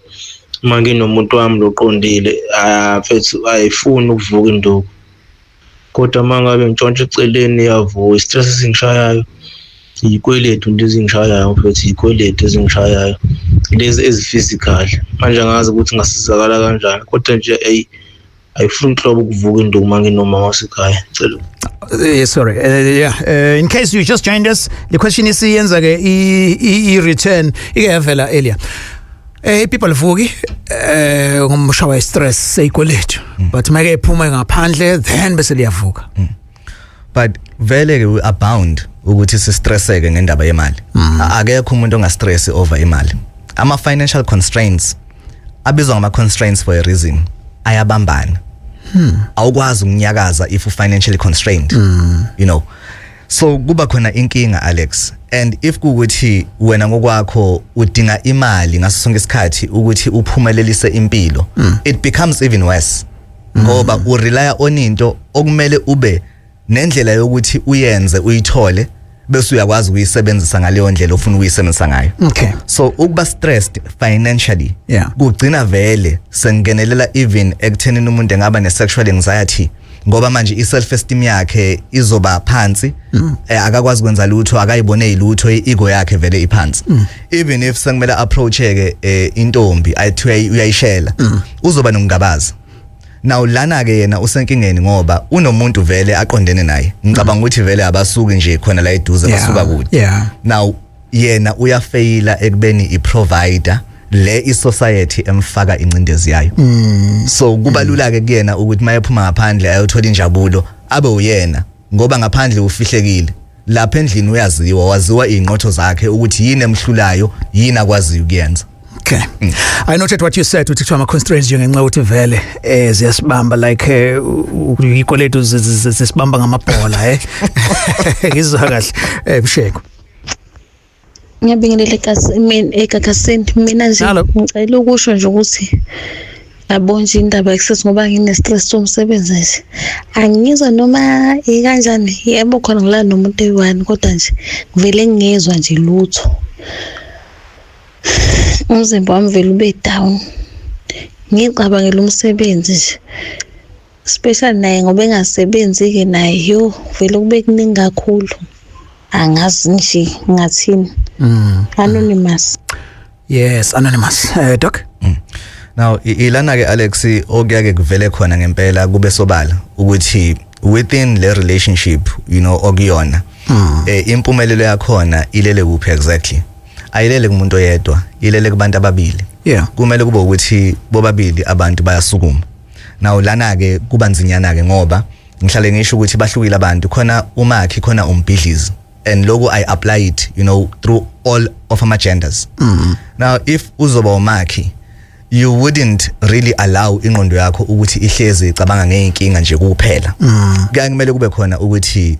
uma nginomuntu wami loqondile. Ah, mfethu, ayifuni ukuvuka induku. Kodwa uma ngabe ngitshontsha eceleni iyavuka. I-stress esingishayayo izikweletu nje ezingishayayo, mfethu, izikweletu ezingishayayo lezi ezi-physical. Manje angazi ukuthi ngasizakala kanjani, kodwa nje eyi, ayifuni nhlobo ukuvuka induku uma nginomama wasekhaya. Ngicela Sorry. Yeah. In case you just joined us, the question is iyenza ke i return ike yavela earlier. People vuki ngomshawa stress seyikweletu. But make iphuma ngaphandle then bese liyavuka. But vele ke we are bound ukuthi sistresseke ngendaba yemali. Akekho umuntu ongastress over imali. Ama financial constraints abizwa ngama constraints for a reason, ayabambana. Awukwazi ukunyakaza if u financially constrained. So kuba khona inkinga, Alex, and if kukuthi wena ngokwakho udinga imali ngaso sonke isikhathi ukuthi uphumelelise impilo, it becomes even worse ngoba u rely on into okumele ube nendlela yokuthi uyenze uyithole bese uyakwazi ukuyisebenzisa ngaleyo ndlela ofuna ukuyisebenzisa ngayo. So ukuba stressed financially kugcina vele sengenelela even ekuthenini umuntu engaba ne sexual anxiety, ngoba manje i self esteem yakhe izoba phansi, akakwazi kwenza lutho, akayibone ilutho, i-ego yakhe vele iphansi. Even if sekumele approach ke intombi athi uyayishela, uzoba nokungabaza. Now lana ke yena usenkingeni ngoba unomuntu vele aqondene naye. Ngicabanga ukuthi vele abasuki nje khona la eduze, basuka kude. Now yena uyafeyila ekubeni i-provider le i-society emfaka incindezi yayo. So kubalula ke kuyena ukuthi mayephuma ngaphandle ayothola injabulo abe uyena, ngoba ngaphandle ufihlekile, lapha endlini uyaziwa, waziwa inqotho zakhe ukuthi yini emhlulayo, yini akwaziyo ukuyenza. Okay. I noted what you said ukuthi kuthiwa ama constraints njengenxa ukuthi vele ziyasibamba like ikweletu zisibamba ngamabhola. Ngizwa kahle, Msheko. Ngiyabingelela kasi mina eGagasini. Mina nje Hello. ngicela ukusho nje ukuthi yabo nje indaba ekusesi ngoba ngine stress somsebenzi nje, angizwa noma ikanjani. Yebo, khona ngilala nomuntu eyi-one, kodwa nje ngivele ngingezwa nje lutho, umzimba wami vele ube down, ngicabangela umsebenzi nje, especially naye ngoba engasebenzi-ke naye. Yo, vele kube kuningi kakhulu, angazi nje ngathini. Anonymous. Yes, anonymous. Doc? Now ilana ke, Alex, okuyake kuvele khona ngempela kube sobala ukuthi within le relationship okuyona, impumelelo yakhona ilele kuphi exactly? Ayilele kumuntu oyedwa, ilele kubantu ababili. Kumele kube ukuthi bobabili abantu bayasukuma. Now lana ke kuba nzinyana ke ngoba ngihlale ngisho ukuthi bahlukile abantu, khona umakhi, khona umbhidlizi, and lokhu I apply it through all of our genders. Now if uzoba umakhi, you wouldn't really allow ingqondo yakho ukuthi ihlezi icabanga ngeinkinga nje kuphela. Kuya kumele kube khona ukuthi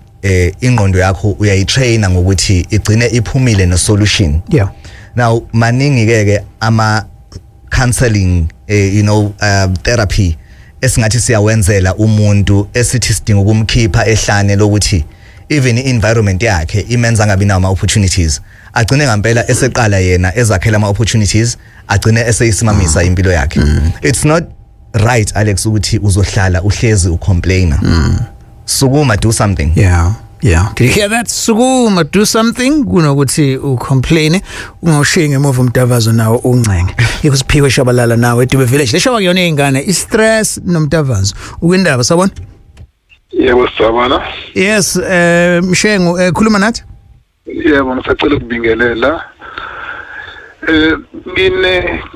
ingqondo yakho uyayitraina ngokuthi igcine iphumile no solution. Now maningi ke ama counseling, therapy Esingathi siyawenzela umuntu esithi sidinga ukumkhipha ehlane lokuthi even i-environment yakhe imenza ngabi nawo ama-opportunities, agcine ngempela eseqala yena ezakhela ama-opportunities, agcine eseyisimamisa impilo yakhe. It's not right, Alex, ukuthi uzohlala uhlezi ucomplaina. Sukuma, do something. Yeah. Did you hear that? Sukuma, do something kunokuthi ucomplain, ungawushiyi ngemuva umdavazo nawo uncenge. Ikusiphiwe Shabalala nawe eDube Village. Lesho kuyona izingane, i-stress nomdavazo. Ukwindaba, sabona? Yebo, sawubona. Yes, Mshengu, khuluma nathi. Yebo, ngisacela ukubingelela.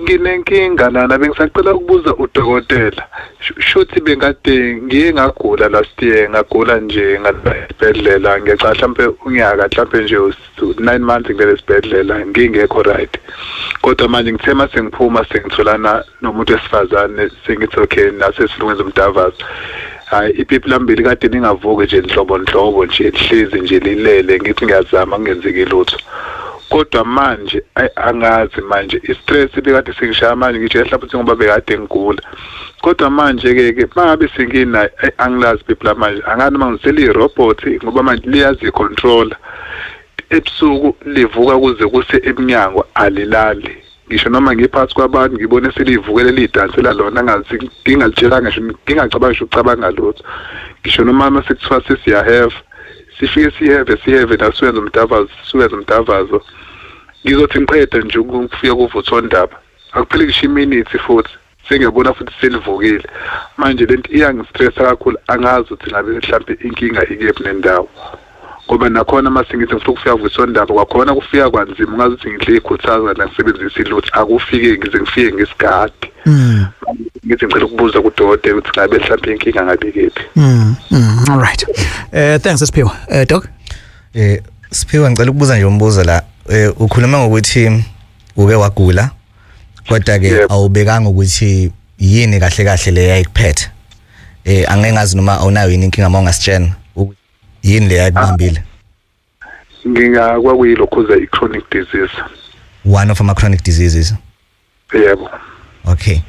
Nginenkinga lana, bengisacela ukubuza udokotela. Shuthi bengade ngiye ngagula last year, ngagula nje ngala esibhedlela, ngiyaca mhlambe unyaka, mhlambe nje 9 months ngilele esibhedlela ngingekho right. Kodwa manje ngithe mase ngiphuma sengitholana nomuntu wesifazane, sengithi okay, nase sifuna umdavazo. Hayi, ipipi lambili kade ningavuki nje nhlobo nhlobo nje, lihlezi nje lilele, ngithi ngiyazama kungenzeki lutho. Kodwa manje angazi manje i-stress bekade sengishaya manje, ngisho mhlawumbe ngoba bekade ngigula. Kodwa manje ke ke mangabe senginayo angilazi ipipi manje, angani noma ngiseli robot, ngoba manje liyazi controller. Ebusuku livuka kuze kuse eminyango, alilali. Ngisho noma ngiphansi kwabantu ngibone selivukele lidansela lona, ngazi ngingalitshelanga ngisho, ngingacabanga ngisho ukucabanga lutho. Ngisho noma mase kuthiwa sesiyaheva, sifike siheve siheve nasuyenza umdavazo, suyenza umdavazo. Ngizothi ngiqede nje ukufika kuvuthondaba, akupheli ngisho iminute futhi sengiyabona futhi selivukile. Manje lento iyangistressa kakhulu, angazi ukuthi ngabe mhlambe inkinga ikephi nendawo. Ngoba nakhona mase ngithi ngifuna ukufika kuvuthondaba, kwakhona kufika kwanzima, ungazi ukuthi ngihle ikhuthaza la ngisebenzisa ilutho, akufike ngize ngifike ngesigadi. Ngithi ngicela ukubuza kudokotela ukuthi ngabe mhlambe inkinga ngabe ikephi. All right. Thanks Siphiwe. Doc? Siphiwe, ngicela ukubuza nje umbuzo la. Ukhuluma ngokuthi uke wagula, kodwa ke awubekanga ukuthi yini kahle kahle le yayikuphethe. Angeke ngazi noma awunayo yini inkinga uma ungasitshena yini le yayikubambile. Nginga kwakuyilokhuza i-chronic disease. One of ama chronic diseases. Yebo. Okay.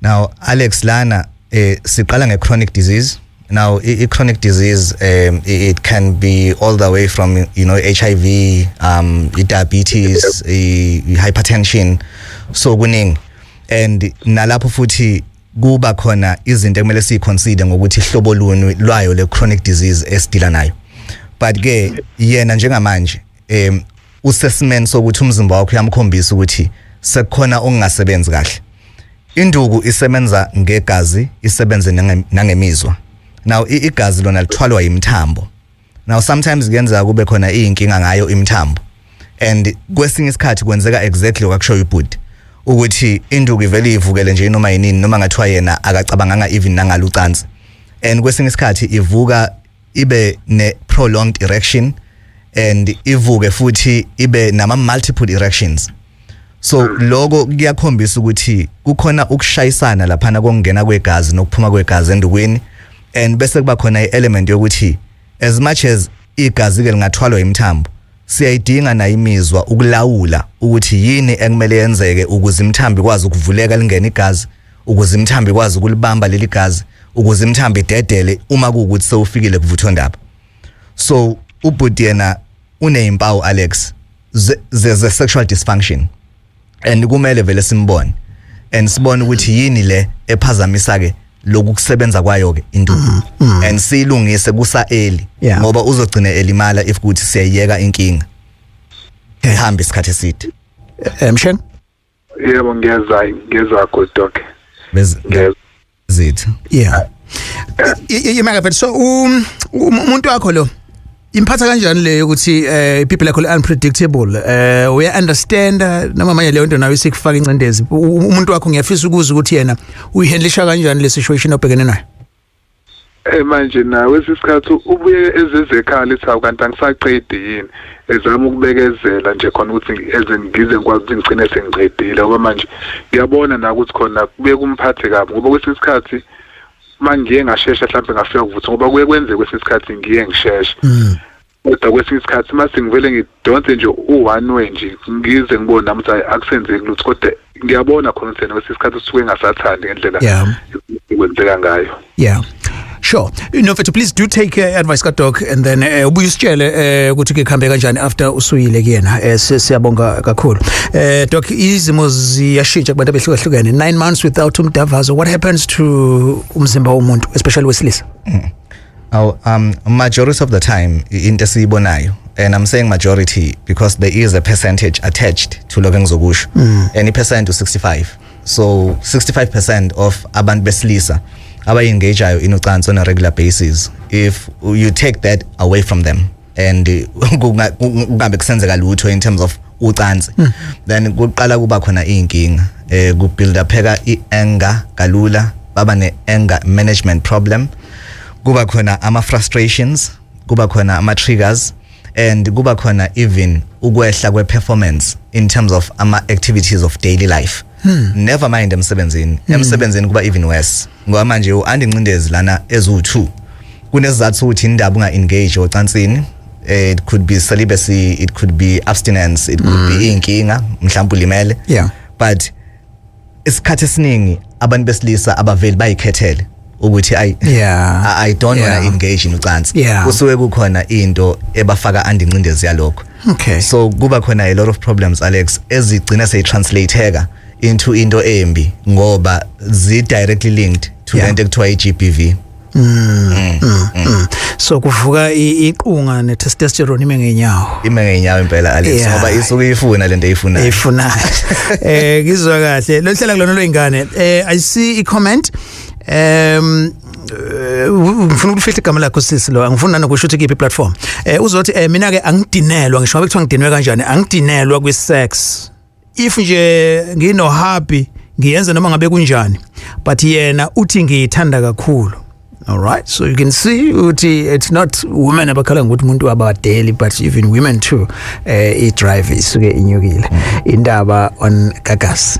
Now Alex, lana siqala nge-chronic disease. Now i-chronic disease, it can be all the way from HIV, diabetes, hypertension, so kuningi. And nalapho futhi kuba khona izinto ekumele siyiconsider ngokuthi ihlobo luni lwayo le chronic disease esidila nayo. But ke yena njengamanje usesimeni sokuthi umzimba wakho uyamkhombisa ukuthi sekukhona okungasebenzi kahle. Induku isebenza ngegazi, isebenze nangemizwa. Now igazi lona lithwalwa imithambo. Now sometimes kuyenzeka kube khona inkinga ngayo imithambo. And kwesinye isikhathi kwenzeka exactly okwakushoyo ibhuti, ukuthi induku ivele ivukele nje noma yinini, noma ngathiwa yena akacabanganga even nangalucansi. And kwesinye isikhathi ivuka ibe ne prolonged erection, and ivuke futhi ibe nama multiple erections. So lokho kuyakhombisa ukuthi kukhona ukushayisana laphana kokungena kwegazi nokuphuma kwegazi endukwini, and bese kuba khona i-element yokuthi as much as igazi ke lingathwalwa imithambo, siyayidinga na imizwa ukulawula ukuthi yini ekumele yenzeke ukuze imithambo ikwazi ukuvuleka lingene igazi, ukuze imithambo ikwazi ukulibamba leli gazi, ukuze imithambo idedele uma kuwukuthi sewufikile kuvuthondaba. So ubhuti yena uneyimpawu, Alex, ze sexual dysfunction, and kumele vele simbone and sibone ukuthi yini le ephazamisa ke lokhu kusebenza kwayo ke induku, and siyilungise kusa early, ngoba uzogcina elimala if kuthi siyayiyeka inkinga ihamba isikhathi eside. Mshengu? Yebo, ngiyeza ngiyeza good doc. Zithi. Yeah. Imaka, so umuntu wakho lo imphatha kanjani le ukuthi people lakho unpredictable, uya understand noma manje leyo nto nayo isikufaka incindezi? Umuntu wakho, ngiyafisa ukuza ukuthi yena uyihandlisha kanjani le situation obhekene nayo. Manje nawe isikhathi ubuye ezezekhala ithi awu kanti angisaqedi yini, ezama ukubekezela nje khona ukuthi eze ngize ngikwazi ukuthi ngigcine sengiqedile, ngoba manje ngiyabona na ukuthi khona kubuye kumphathe kabi, ngoba kwesinye isikhathi mangiye ngashesha mhlawumbe ngafika kuvutha, ngoba kuye kwenzeke kwesinye isikhathi ngiye ngisheshe. Kodwa kwesinye isikhathi mase ngivele ngidonse nje u-one way nje, ngize ngibone nami ukuthi akusenzeki lutho, kodwa ngiyabona khona ukuthi kwesinye isikhathi usuke engasathandi ngendlela ekwenzeka ngayo. Yeah. Sure. No, mfethu, please do take advice ka doc and then ubuye usitshele ukuthi ke kuhambe kanjani after usuyile kuyena. Siyabonga kakhulu. Doc, izimo ziyashintsha kubantu abehlukahlukene. 9 months without umdavazo, what happens to umzimba womuntu, especially wesilisa? Oh, majority of the time into esiyibonayo, and I'm saying majority because there is a percentage attached to lokho engizokusho. And i-percent u65. So 65% of abantu besilisa abayi-engageayo in ucansi on a regular basis, if you take that away from them and kungabe kusenzeka lutho in terms of ucansi, then kuqala kuba khona inkinga, ku build upheka i-anger kalula, baba ne-anger management problem, kuba khona ama frustrations, kuba khona ama triggers, and kuba khona even ukwehla kwe performance in terms of ama activities of daily life. Never mind emsebenzini. Emsebenzini kuba even worse, ngoba manje uandincindezi lana ezu2 kunesizathu ukuthi indaba unga engage ocansini. It could be celibacy, it could be abstinence, it could be inkinga mhlawumbe ulimele. But isikhathi esiningi abantu besilisa abaveli bayikhethele ukuthi I don't want to engage in ucansi. Kusuke kukhona into ebafaka andincindezi yalokho. Okay. So kuba khona a lot of problems, Alex, ezigcina seyitranslateeka into into embi ngoba zi directly linked to lento ekuthiwa i-GBV. So kuvuka iqunga ne testosterone ime ngenyawo. Ime ngenyawo impela, Alex, ngoba isuke ifuna lento eyifunayo. Ifunayo. Ngizwa kahle. Lo hlala kulona lwengane. I see a comment. Ngifuna ukufihla igama lakho sisi lo, angifuni nanokusho ukuthi kiphi platform. Uzothi mina ke angidinelwa, ngisho ngabe kuthiwa ngidinwe kanjani, angidinelwa kwi sex. If nje ngino happy ngiyenza noma ngabe kunjani, but yena uthi ngiyithanda kakhulu. All right, so you can see ukuthi it's not women abakhala ngokuthi umuntu abadeli, but even women too. I drive isuke inyukile. Indaba on Gagasi.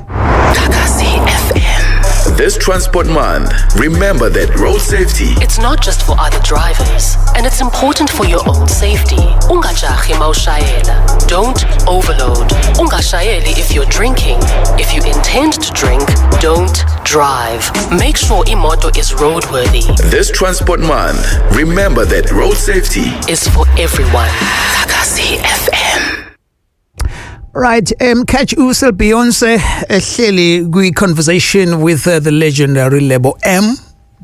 Gagasi FM. This Transport Month, remember that road safety, it's not just for other drivers, and it's important for your own safety. Ungajahi mawushayela. Don't overload. Ungashayeli if you're drinking. If you intend to drink, don't drive. Make sure imoto is roadworthy. This Transport Month, remember that road safety is for everyone. Gagasi FM. Right, catch Usel Beyonce ehleli kwi conversation with the legendary Lebo M,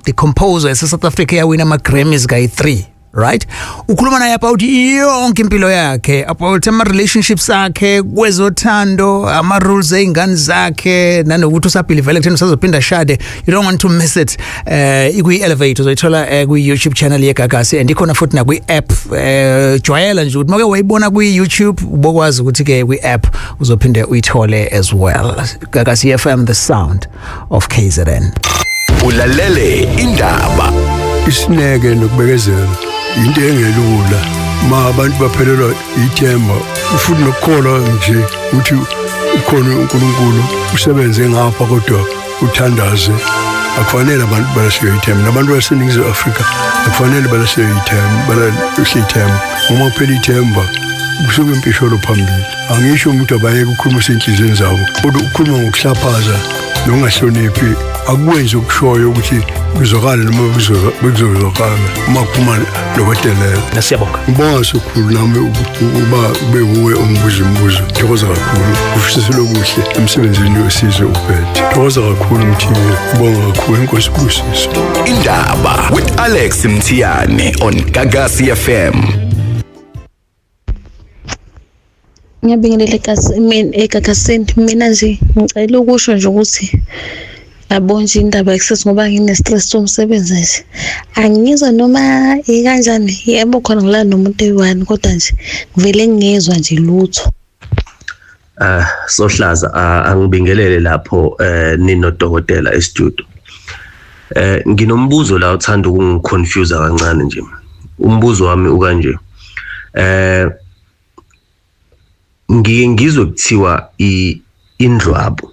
the composer ese South Africa yawina ama Grammys kayi 3, right? Ukhuluma naye about yonke impilo yakhe, about ama relationships akhe, kwezothando, ama rules eingane zakhe, nanokuthi usaphila vele kutheni usazophinda shade. You don't want to miss it. Ikwi Elevate uzoyithola kwi YouTube channel yeGagasi, and ikhona futhi na kwi app. Jwayela nje ukuthi make wayibona kwi YouTube ubokwazi ukuthi ke kwi app uzophinde uyithole as well. Gagasi FM, the sound of KZN. Ulalele indaba. Isineke nokubekezela into engelula, ma abantu baphelelwa ithemba futhi nokukholwa nje ukuthi ukhona uNkulunkulu usebenze ngapha, kodwa uthandaze. Akufanele abantu balahlekelwe ithemba, nabantu baseNingizimu Afrika akufanele balahlekelwe ithemba, ngoba kuphela ithemba kusuke impisholo phambili. Angisho umuntu abayeke ukukhuluma senhlizweni zabo, kodwa ukukhuluma ngokuhlaphaza nokungahloniphi akwenzi okushoyo ukuthi kuzwakale noma kuzozwakala uma kuphuma nokwedelela. Siyabonga. Ngibonga sokhulu nami ukuba ube wuwe umbuzo umbuzo. Thokoza kakhulu, ufisela okuhle emsebenzini wesizwe uphethe. Thokoza kakhulu Mthiya, ngibonga kakhulu, inkosi ibusise. Indaba with Alex Mthiyane on Gagasi FM. Ngiyabingelela eGagasini. Mina nje ngicela ukusho nje ukuthi yabo nje indaba access ngoba ngine-stress somsebenzi nje. Angizwa noma ikanjani, yebo khona ngilala nomuntu eyi-one kodwa nje ngivele ngingezwa nje lutho. Sohlaza, angibingelele lapho ninodokotela e-studio. Nginombuzo la uthanda ukungiconfuse kancane nje. Umbuzo wami ukanje. Ngiye ngizwe kuthiwa indlwabo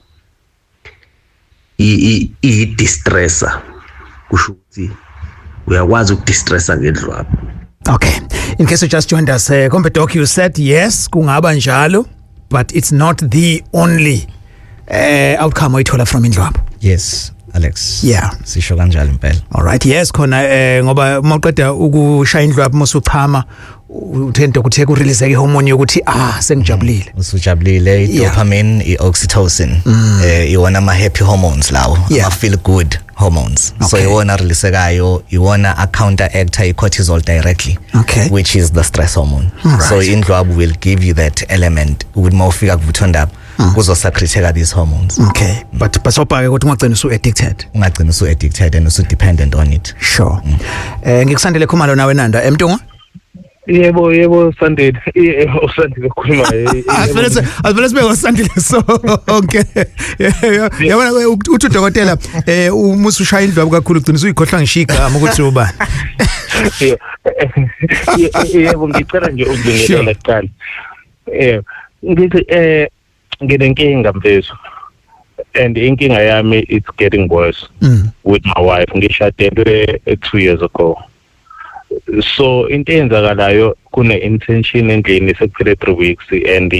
i-distressor, kusho ukuthi uyakwazi ukudistressa ngendlwabo. Okay. In case you just joined us, Kombe Doc, you said yes, kungaba njalo, but it's not the only outcome oyithola from indlwabo. Yes, Alex. Yeah. Sisho kanjalo impela. All right. Yes, khona ngoba uma uqeda ukushaya indlwabo musuchama uthento ukuthi ku release ke hormone yokuthi sengijabulile. Usujabulile, i-dopamine, i-oxytocin, iwona ama happy hormones lawo, ama feel good hormones. So iwona releasekayo, iwona a counteractor i-cortisol directly, which is the stress hormone. So indlwabu will give you that element ukuthi mawufika kuvuthondaba kuzosecreteka these hormones. Okay, but basobhake ukuthi ungagcina usu addicted. Ungagcina usu addicted and usu dependent on it. Sure. Ngikusandele Khumalo nawe Nanda Emntungwa. Yebo Sandile, uSandile ukhuluma. Asivele sibe ngoSandile sonke. Yabona uthi udokotela uma usushaya indlwabu kakhulu ugcina usuyikhohlwa ngisho igama ukuthi ubani. Yebo, ngicela nje ukubingelela kuqala. Ngithi nginenkinga mfethu, and inkinga yami it's getting worse with my wife. Ngishadelwe 2 years ago. So into eyenzakalayo, kune intention endlini sekuphele 3 weeks and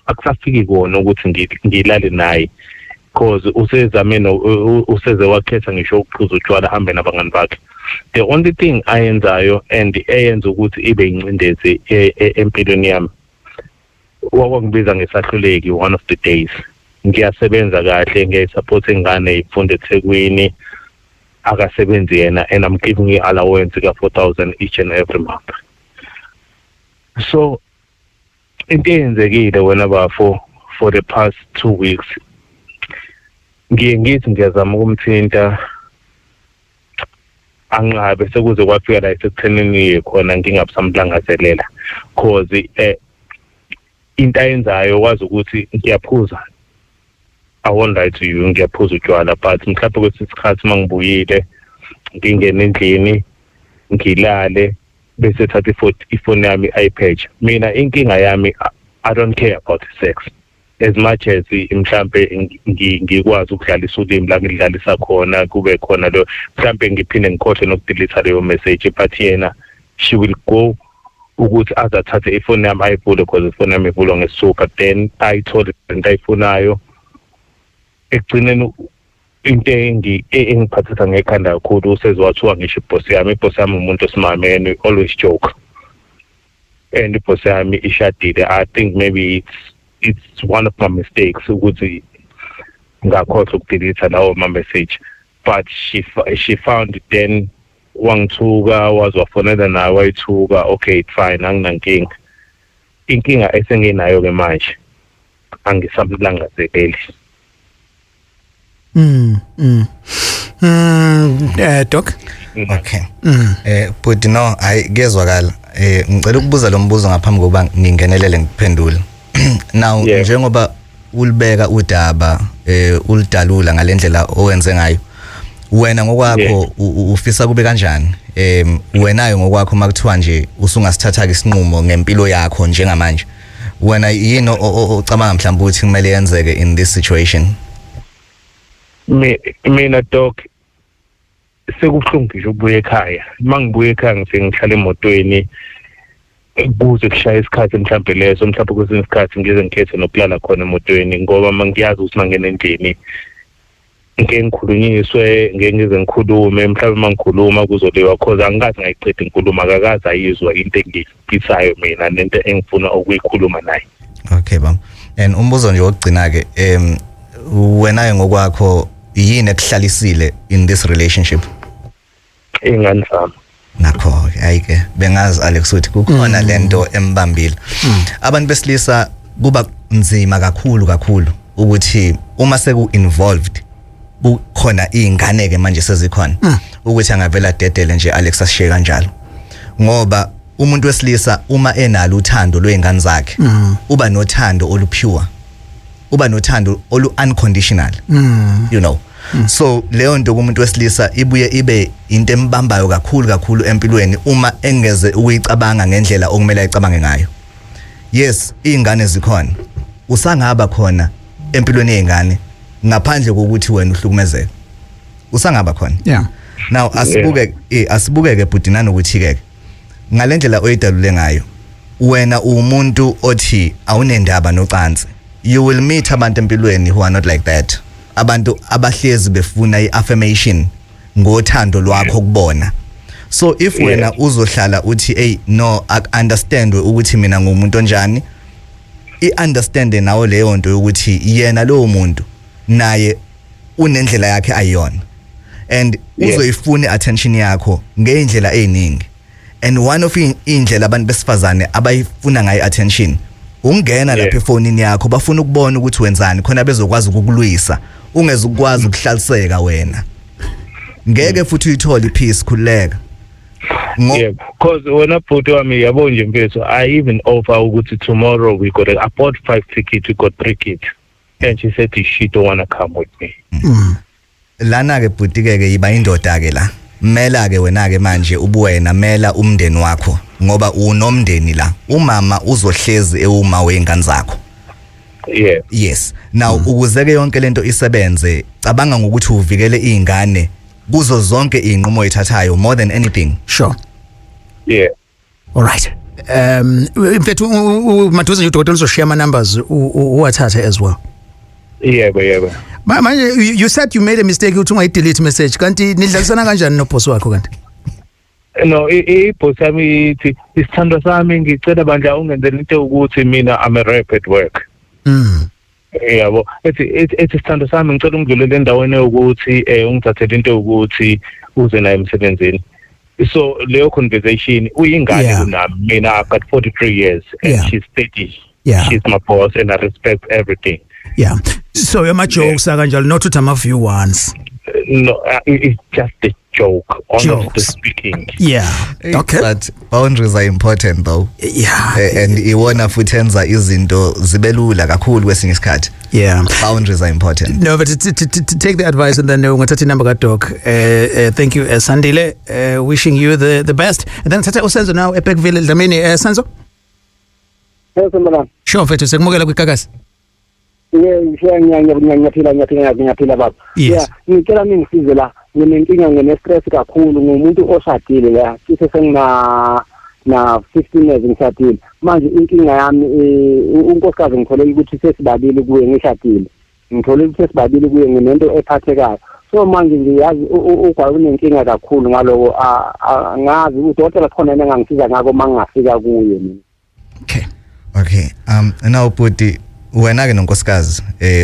akusafiki kona ukuthi ngilale naye, because usezame useze wakhetha ngisho ukuphuza utshwala ahambe nabangani bakhe. The only thing ayenzayo and eyenza ukuthi ibe incindezi empilweni yami, wakwangibiza ngesahluleki one of the days. Ngiyasebenza kahle, ngiyayisupport ingane ifunde eThekwini, akasebenzi yena, and I'm giving you allowance ka 4,000 each and every month. So into eyenzekile wena bafo, for the past 2 weeks ngiye ngithi ngiyazama ukumthinta angabe sekuze kwafika la esekuthenini khona ngingabusamlangazelela, cause into ayenzayo wazi ukuthi ngiyaphuza. I won't lie to you, ngiyaphuza utshwala, but mhlawumbe kwesinye isikhathi mangibuyile ngingene endlini ngilale bese thatha ifoni yami iPad. Mina inkinga yami, I don't care about sex as much as mhlambe ngikwazi ukudlalisa ulimi la ngidlalisa khona, kube khona lo mhlambe ngiphinde ngikhohle nokudelete leyo message, but yena she will go ukuthi azathathe ifoni yami ayivule, because ifoni yami ivulwa ngesisuka, then ayithole into ayifunayo. Ekugcineni into engiphathisa ngekhanda kakhulu, useze wathiwa ngisho ibhosi yami umuntu osimame, and we always joke, and ibhosi yami ishadile. I think maybe it's one of my mistakes ukuthi ngakhohlwa ukudelete lawo ma message, but she found it, then wangithuka, waze wafonela naye wayithuka. Okay, it's fine, anginankinga. Inkinga esenginayo ke manje, angisamlangazeleli. Doc. Okay. But no, ayigezwakala. Ngicela ukubuza lo mbuzo ngaphambi kokuba ngingenelele ngiphendule. Now njengoba ulibeka udaba ulidalula ngalendlela owenze ngayo, wena ngokwakho ufisa kube kanjani? Wenayo ngokwakho makuthiwa nje usungasithatha ke isinqumo ngempilo yakho njengamanje, wena yini ocabanga mhlawumbe ukuthi kumele yenzeke in this situation? Mina Doc, sekubuhlungu ngisho ukubuya ekhaya. Mangibuya ekhaya ngifike ngihlala emotweni kuze kushaya isikhathi mhlawumbe leso, mhlawumbe kwesinye isikhathi ngize ngikhethe nokulala khona emotweni, ngoba mangiyazi ukuthi mangena endlini ngeke ngikhulunyiswe, ngeke ngize ngikhulume, mhlawumbe mangikhuluma kuzoliwa, cause angikaze ngayiqeda inkulumo, akakaze ayizwa into engiyifisayo mina nento engifuna ukuyikhuluma naye. Okay bam. And umbuzo nje wokugcina ke, wena ngokwakho yini ekuhlalisile in this relationship? Ingane zami. Nakho ayike bengazi Alex ukuthi kukhona lento embambile. Abantu besilisa kuba nzima kakhulu kakhulu ukuthi uma seku involved kukhona izingane ke manje sezikhona ukuthi angavela dedele nje Alex asishiye kanjalo, ngoba umuntu wesilisa uma enalo uthando lweingane zakhe uba nothando olupure, uba nothando olu unconditional, you know. So leyo nto kumuntu wesilisa ibuye ibe into embambayo kakhulu kakhulu empilweni uma engeze ukuyicabanga ngendlela okumele ayicabange ngayo. Yes, izingane zikhona, usangaba khona empilweni yezingane ngaphandle kokuthi wena uhlukumezeke, usangaba khona. Yeah. Now asibuke asibukeke bhuti nanokuthi ke ngalendlela oyidalule ngayo wena umuntu othi awunendaba nocansi, you will meet abantu empilweni who are not like that, abantu abahlezi befuna iaffirmation ngothando lwakho kubona. So if wena uzohlala uthi hey no, I understand ukuthi mina ngumuntu onjani, i-understand nawo leyo nto ukuthi yena lowo muntu naye unendlela yakhe ayiyona and uzoyifuna attention yakho ngeindlela eziningi. And one of indlela abantu besifazane abayifuna ngayo attention ungena lapha efonini yakho, bafuna ukubona ukuthi wenzani khona bezokwazi ukukulwisa, ungezukwazi ukuhlaliseka wena, ngeke futhi uyithole ipeace. Khululeka. Yeah, because wena bhuti wami yabo nje mfethu, I even offer ukuthi tomorrow we got I bought 5 tickets, we got 3 kids, and she said she don't want to come with me. Lana ke bhuti ke yiba indoda ke la, mela ke wena ke manje ubuwena, mela umndeni wakho ngoba unomndeni la, umama uzohlezi ewuma weingane zakho. Yeah. Yes. Now ukuze ke yonke lento isebenze, cabanga ngokuthi uvikele izingane kuzo zonke izinqumo oyithathayo more than anything. Sure. Yeah. All right. Mfethu maduze nje udokotela uzoshare ama numbers uwathathe as well. Yebo yebo. Manje you said you made a mistake ukuthi ungayi delete message, kanti nidlalisana kanjani noboss wakho kanti? No, iboss yami ithi isithandwa sami ngicela bandla ungenzele into ukuthi mina I'm a rep at work. Yabo, ethi isithandwa sami ngicela ungidlulele endaweni yokuthi ungithathele into yokuthi uze naye emsebenzini. So leyo conversation uyingane kunami, mina I've got 43 years and she's 30. Yeah. She's my boss and I respect everything. Yeah. So your jokes are kanjalo, not to ama view ones. No, it's just a joke, honestly speaking. Yeah. Okay. But boundaries are important though. Yeah. And iwona futhi enza izinto zibelula kakhulu kwesinye isikhathi. Yeah. Boundaries are important. No, but to take the advice and then ungathatha inamba ka doc. Thank you Sandile, wishing you the best. And then thatha uSenzo now eBergville Dlamini. Senzo? Yes, madam. Sure mfethu, sekumukela kwiGagasi. Ngiyaphila baba. Yeah, ngicela ningisize la, nginenkinga, ngine-stress kakhulu, ngumuntu oshadile la, cishe sengina na 15 years ngishadile. Manje inkinga yami unkosikazi ngithole ukuthi sesibabili kuye ngishadile. Ngithole ukuthi sesibabili kuye nginento ephathekayo. So manje ngiyazi ugwayi unenkinga kakhulu ngaloko, angazi udokotela khona yena engangisiza ngako mangingafika kuye mina. Okay. Now bhuti wena ke nonkosikazi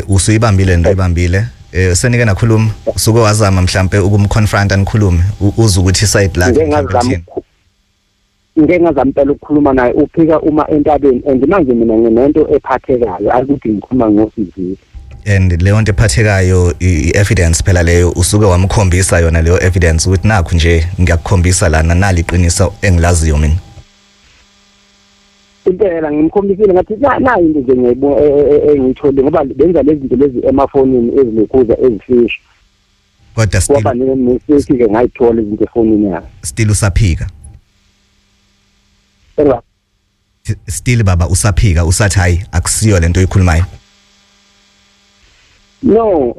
usuyibambile into oyibambile, senike nakhuluma, usuke wazama mhlambe ukumconfront anikhulume uze ukuthi side lakhe. Ngeke ngazama impela ukukhuluma naye, uphika uma entabeni and manje mina nginento ephathekayo, akuthi ngikhuluma ngosizile. And leyo nto ephathekayo i-evidence phela leyo, usuke wamkhombisa yona leyo evidence ukuthi nakhu nje ngiyakukhombisa lana, nali iqiniso engilaziyo mina. Impela ngimkhombisile ngathi nayi into nje ngiyayibona engiyithole ngoba benza lezi zinto lezi emafonini ezilokhuza ezifisha. Kodwa still kwaba ne-message ke ngayithola izinto efonini yakhe. Still usaphika. Still baba usaphika, usathi hayi akusiyo lento oyikhulumayo. No,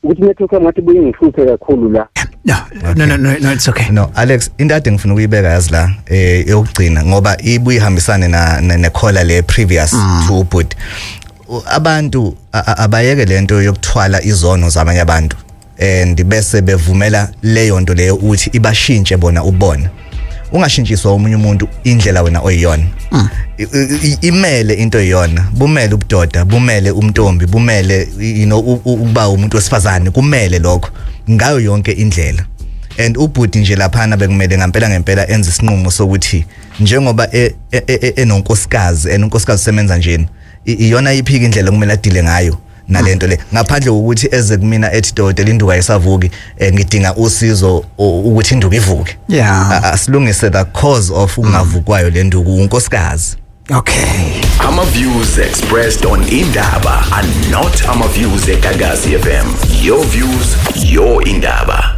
ukuthi network ngathi buye ngihluphe kakhulu la. No, it's okay. No, Alex, into ade ngifuna ukuyibeka yazi la yokugcina ngoba ibuye ihambisane na nekhola le previous to but abantu abayeke lento yokuthwala izono zamanye abantu and bese bevumela leyo nto leyo ukuthi ibashintshe bona ubona. Ungashintshiswa omunye umuntu indlela wena oyiyona. Imele into eyiyona, bumele ubudoda, bumele umntombi, bumele you know ukuba umuntu wesifazane, kumele lokho ngayo yonke indlela. And ubhuti nje laphana bekumele ngempela ngempela enze isinqumo sokuthi njengoba enonkosikazi, enonkosikazi semenza njena, iyona iphika indlela okumele adile ngayo nalento le, ngaphandle kokuthi eze kumina ethi dokotela induku ayisavuki, ngidinga usizo ukuthi induku ivuke. Yeah. Asilungise the cause of ungavukwayo le nduku unkosikazi. Okay. Ama views expressed on Indaba are not ama views eGagasi FM. Your views, your Indaba.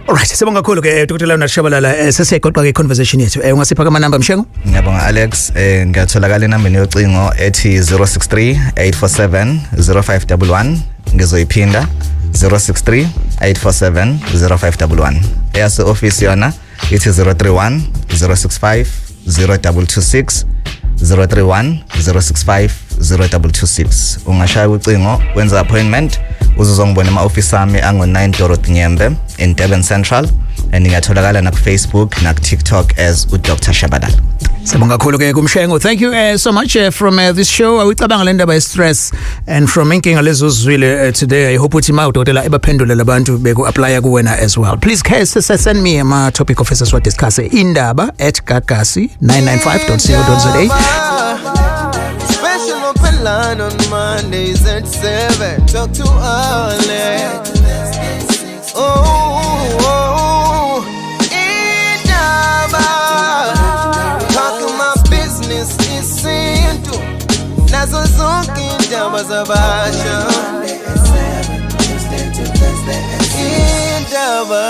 Alright, sibonga kakhulu ke Dr. Leonard Shabalala, sesiyayigoqa ke conversation yethu. Ungasipha ama number Mshengu? Ngiyabonga Alex, ngiyatholakala enambeni yocingo ethi 063 847 0511, ngizoyiphinda 063 847 0511. Eyase office yona ithi 031 065 0226, 031 065 0226. Ungashaya ucingo, wenza appointment, uzozongibona ema-office ami ango-9 Dorothy Nyembe in Durban Central, and ngiyatholakala naku-Facebook naku-TikTok as uDr Shabalala. Sibonga kakhulu ke kuMshengu. Thank you so much from this show. Awucabanga le ndaba ye-stress and from inkinga lezo zizwile today. I hope ukuthi ma udokotela ebaphendule labantu beku apply kuwena as well. Please send me ama topic of esiwa discuss indaba@gagasi995.co.za. Special open line on Mondays at 7. Talk to Alex. Oh, Indaba. Talking my business isintu. Nazo zonke indaba zabasha. Indaba.